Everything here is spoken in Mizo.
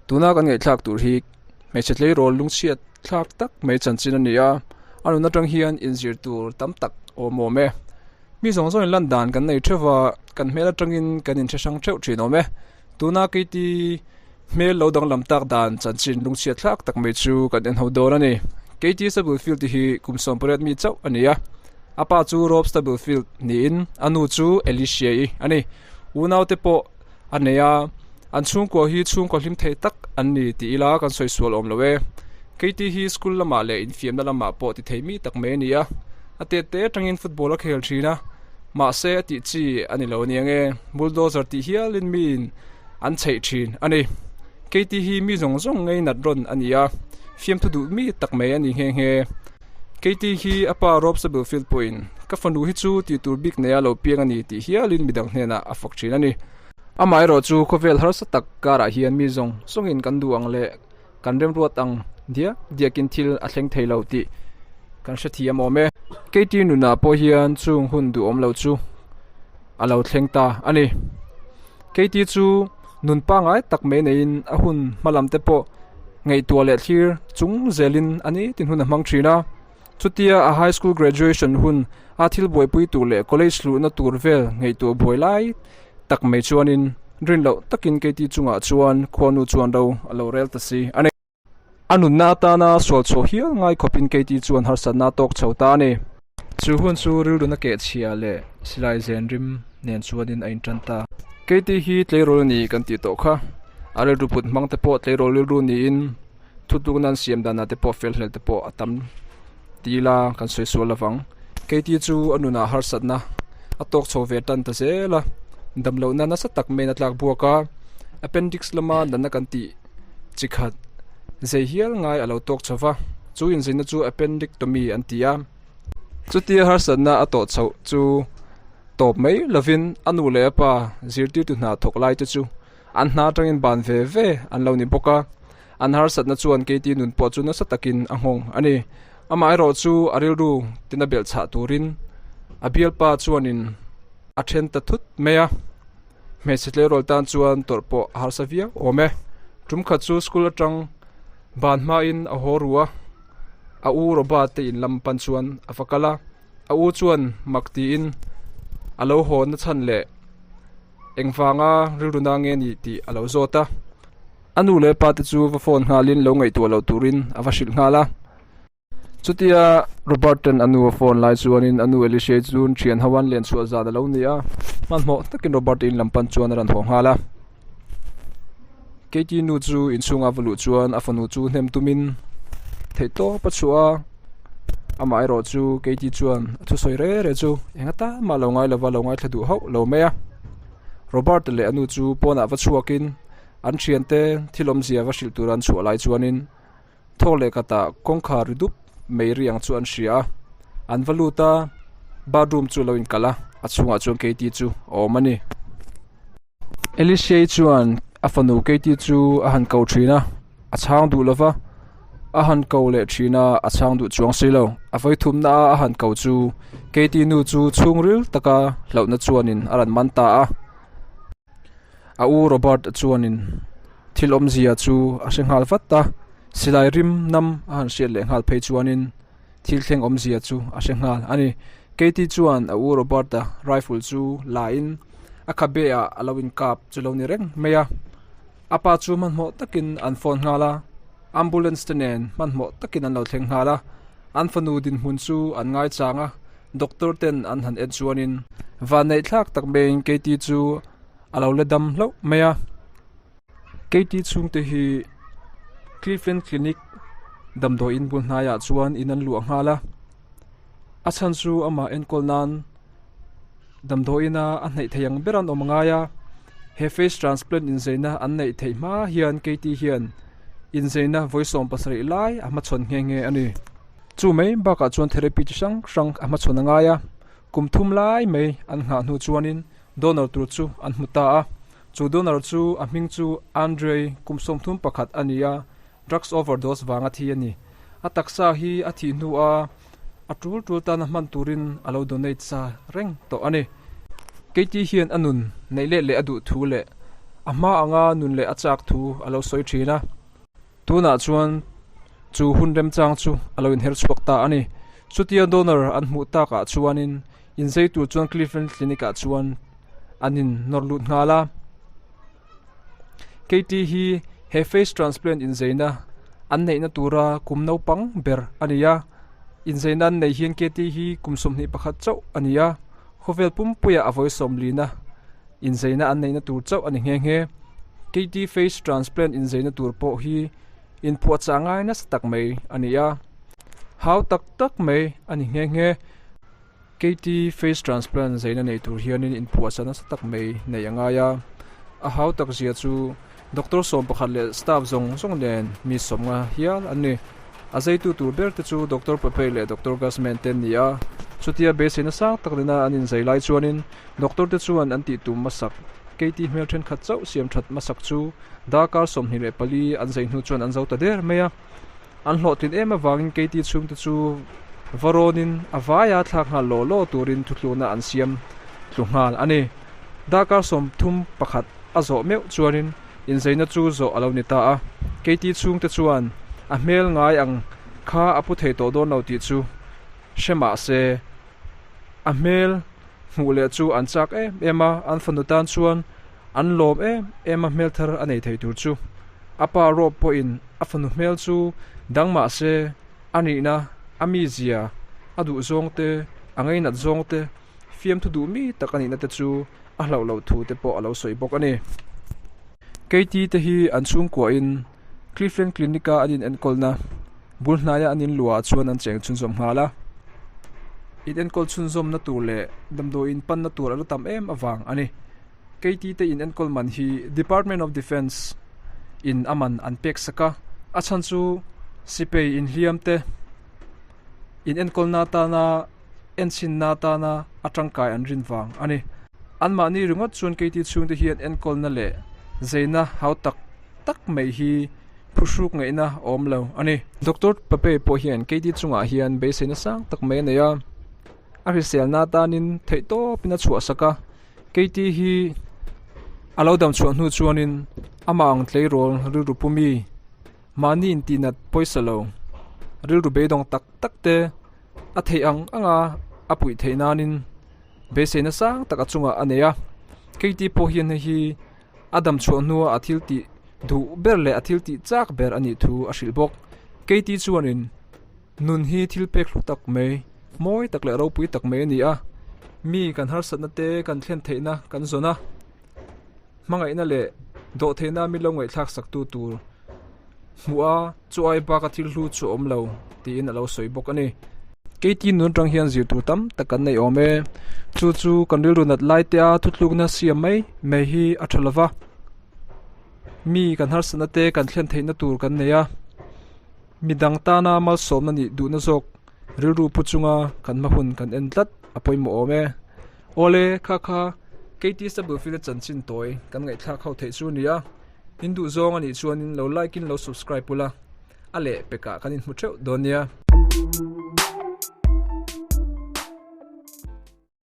Tuna kan ngaihthlak tur hi hmeichhe tleirawl lungchhiat thlak tak mai chanchin a ni a, a nun atang hian inzir tur tam tak a awm awm e. Mi zawng zawngin lan dan kan nei theuh va, kan hmel atangin kan inhre hrang theuh thin awm e. Tuna keiti hmel lo danglam tak dan chanchin lungchhiat thlak tak mai chu kan en ho dawn a ni. Keiti Stubblefield te hi kum 18 mi chauh a ni a, a pa chu Rob Stubblefield niin a nu chu Alicia-i a ni. Unaute pawh a nei a, an chhungkua hi chhungkaw hlim thei tak an ni tih ila kan sawi sual awm lo e. Keiti hi school lamah leh infiamna lamah pawh ti thei mi tak mai a ni a, a tet te atangin football a khel thin a, mahse a tih chi a ni lo aniang e, bulldozer tih hialin miin an chheih thin a ni. Keiti hi mi zawng zawng ngei nat rawn a ni a, fiamthu duh mi tak mai a ni nghe nghe. Keiti hi a pa Rob Stubblefield pawhin, Ka fanu hi chu tih tur bik neia lo piang a ni tih hialin midang hnenah a fak thin a ni. Amaherawh chu khawvel harsa tak karah hian mi zawng zawngin kan duh ang leh kan remruat ang diak diakin thil a thleng thei lo tih kan hrethiam awm e. Keiti nunah pawh hian chung hun duhawm lo chu a lo thleng ta a ni. Keiti chu nun pangngai tak mai neiin a hun hmalam te pawh ngaihtuah leh thlir chung zelin a ni tin hun a hmang thin a. Chutia a high school graduation hun a thil buaipui tur leh college luhna tur vel ngaihtuah buai lai tak mai chuanin rin loh takin Keiti chungah chuan khuanu chuan ro a lo rel ta si a ni. A nunna atana sual chhuah hial ngai khawpin Katie chuan harsatna a tawk chho ta a ni. Chu hun chu rilruna kehchhia leh silai zen rim nen chuanin a intan ta. Katie hi tleirawl a ni kan tih tawh kha. A rilru put hmang te pawh tleirawl rilru niin thutlukna an siam danah te pawh fel hlel te pawh a tam ti ila kan sawi sual lovang. Katie chu a nunah harsatna a tawk chho ve tan ta zel a, damlohna nasa tak maiin a tlak buak a, appendix lama natna kan tih chi khat zei hial ngai a lo tawk chho va, chu inzeina chu appendectomy an ti a. Chutia harsatna a tawh chhoh chu tawp mai lovin a nu leh a pa zirtirtu hna thawk lai te chu an hna atangin ban ve ve an lo ni bawk a, an harsatna chuan Katie nun pawh chu nasa takin a nghawng a ni. Amaherawh chu a rilru tina belh chhah turin a bialpa chuanin a then ta thut mai a. Hmeichhe tleirawl tan chuan tawrh pawh a harsa viau awm e. Tum khat chu school atang ban hmain a haw ru a, a u Robert te in lam pan chuan a va kal a, a u chuan mak tiin a lo haw na chhan leh engvanga rilru na nge ni tih a lo zawt a. A nu leh pa te chu va phone nghalin lo ngaihtuah loh turin a va hrilh nghal a. Chutia Robert ten a nu a phone lai chuanin a nu Alicia chu thian ho an len chhuah zan a lo ni a, hmanhmawh takin Robert in lam pan chuan a rawn haw nghal a. Katie nu chu inchhunga va luh chuan a fanu chu hnem tumin theihtawp a chhuah a, amah erawh chu Katie chuan a thusawi re re chu eng atan mah lo ngai lova lo ngaithla duh hauh lo mai a. Robert leh a nu chu pawnah va chhuakin an thiante thil awmzia va hrilh tur an chhuah lai chuanin Thawk leh khatah kawngkhar ri dup mai ri ang chu an hria a, an va lut a, bathroom chu a lo inkalh a, a chhungah chuan Katie chu a awm a ni. Elishei chuan a fanu Katie chu a han ko thin a, a chhang duh lo va, a han ko leh thin a, a chhang duh chuang si lo. A vawithumna a a han ko chu Katie nu chu chhungril taka hlauhna chuanin a rawn man ta a. A u Robert chuanin thil awmzia chu a hre nghal vat a, silai rim nam a han hriat leh nghal phei chuanin thil thleng awmzia chu a hre nghal a ni. Katie chuan a u Robert-a rifle chu la in a khabe ah a lo inkap chu lo ni reng mai a, a pa chu hmanhmawh takin an phone nghal a, ambulance te nen hmanhmawh takin an lo thleng nghal a, an fanu dinhmun chu an ngaichang a. Doctor ten an han en chuanin vanneih thlak tak maiin Katie chu a lo la dam hlauh mai a. Katie chhungte hi Cleveland Clinic damdawiin bul hnaiah chuan in an luah nghal a. A chhan chu amah enkawl nan damdawiina a hnaih thei ang ber an awm angai a. He face transplant inzeina an neih theih hma hian Katie hian inzeina vawi 70 lai a hmachhawn nghe nghe a ni. Chu mai bakah chuan therapy chi hrang hrang a hmachhawn a ngai a, kum thum lai mai an nghah hnu chuanin donor tur chu an hmu ta a, chu donor chu a hming chu Andrei kum 31 a ni a, drugs overdose vanga thi a ni. A taksa hi a thih hnu a a tul tul tana hman turin a lo donate sa reng tawh a ni. Katie hian a nun neih let leh a duh thu leh. A hma anga nun leh a chak thu a lo sawi thin a. Tunah chuan chu hun remchang chu a lo inher chhuak ta a ni. Chutia donor an hmuh takah chuanin inzei tur chuan Cleveland Clinic ah chuan an in nawr lut nghal a. Katie hi he face transplant inzeina an neihna tura kum naupang ber a ni a. Inzeina an neih hian Katie hi kum 21 chauh a ni a. Khawvel pumpuiah a vawi sawmlina inzeina an neihna tur chauh a ni nghe nghe. Katie face transplant inzeina tur pawh hi inphuahchah ngai nasa tak mai a ni a. Hau tak tak mai a ni nghe nghe. Katie face transplant zeina nei tur hianin inphuahchah nasa tak mai neih a ngai a. A hau tak zia chu Doctor 11 leh staff zawng zawng nen mi 50 hial an ni. A zeitu tur ber te chu Doctor Papei leh Doctor Guzman te an ni a. Chutia beiseina sang tak nena an inzei lai chuanin Doctor te chuan an tih tum hmasak Katie hmel thenkhat chauh siam that hmasak chu darkar 24 an zei hnu chuan an zo ta der mai a. An hlawhtlin em avangin Katie chhungte chu va rawnin a vaia thlak nghal law law turin thuthlukna an siam tlu nghal a ni. Darkar 31 a zawh meuh chuanin inzeina chu zawh a lo ni ta a. Katie chhungte chuan a hmel ngai ang kha a pu thei tawh dawn lo tih chu hre mah se a hmel hmuh leh chu an chak em em a, an fanu tan chuan an lawm em em a hmel thar a nei thei tur chu. A pa Rob pawhin a fanu hmel chu dang mah se a nihna, a mizia, a duh zawng te, a ngainat zawng te, fiamthu duh mi tak a nihna te chu a hlauh loh thu te pawh a lo sawi bawk a ni. Katie te hi an chhungkuahin Cleveland Clinic-a an inenkawlna bul hnaia an inluah chuan an cheng chhunzawm nghal a. Inenkawl chhunzawmna tur leh damdawi inpanna tur a la tam em avang a ni. Katie te inenkawl man hi Department of Defence in a man an pek sak a, a chhan chu sipei inhliam te inenkawlna atana Enchhinna atana a tangkai an rin vang a ni. Anmahni ringawt chuan Katie chhungte hian enkawlna leh zeina hau tak tak mai hi phuhruk ngaihna a awm lo a ni. Doctor Pape pawh hian Katie chungah hian beiseina sang tak mai a nei a, a hriselna atanin theihtawpin a chhuahsak a. Katie hi a lo dam chhuah hnu chuanin amah ang tleirawl rilru pumi mahni intihnat pawisa lo rilru beidawng tak tak te A theih ang anga a puih theih nanin beiseina sang tak a chungah a nei a, Katie pawh hian hei hi a dam chhuah hnua a thil tih duh ber leh a thil tih chak ber a nih thu a hrilh bawk. Katie chuanin nun hi thil pek hlu tak mai, mawi tak leh ropui tak mai a ni a, mi kan harsatna te kan thlen theihna kan zawn a, hmangaihna leh dawhtheihna min lo ngaihthlak saktu tur Hmuh a, chu ai bak a thil hlu chu a awm lo, tiin a lo sawi bawk a ni. Keiti nun atang hian zir tur tam tak kan nei awm e. Chu chu kan rilru nat lai te a thutlukna siam mai mai hi a tha lova. Mi kan harsatna te kan thlen theihna tur kan nei a, midang tana malsawmna nih duhna zawk rilru pu chunga kan hma hun kan en tlat a pawimawh awm e. Awle, kha kha Keiti Stubblefield a chanchin tawi kan ngaihthlak ho theih chu a ni a. In duh zawng a nih chuanin lo like in lo subscribe ula, a leh pekah kan inhmu theuh dawn nia.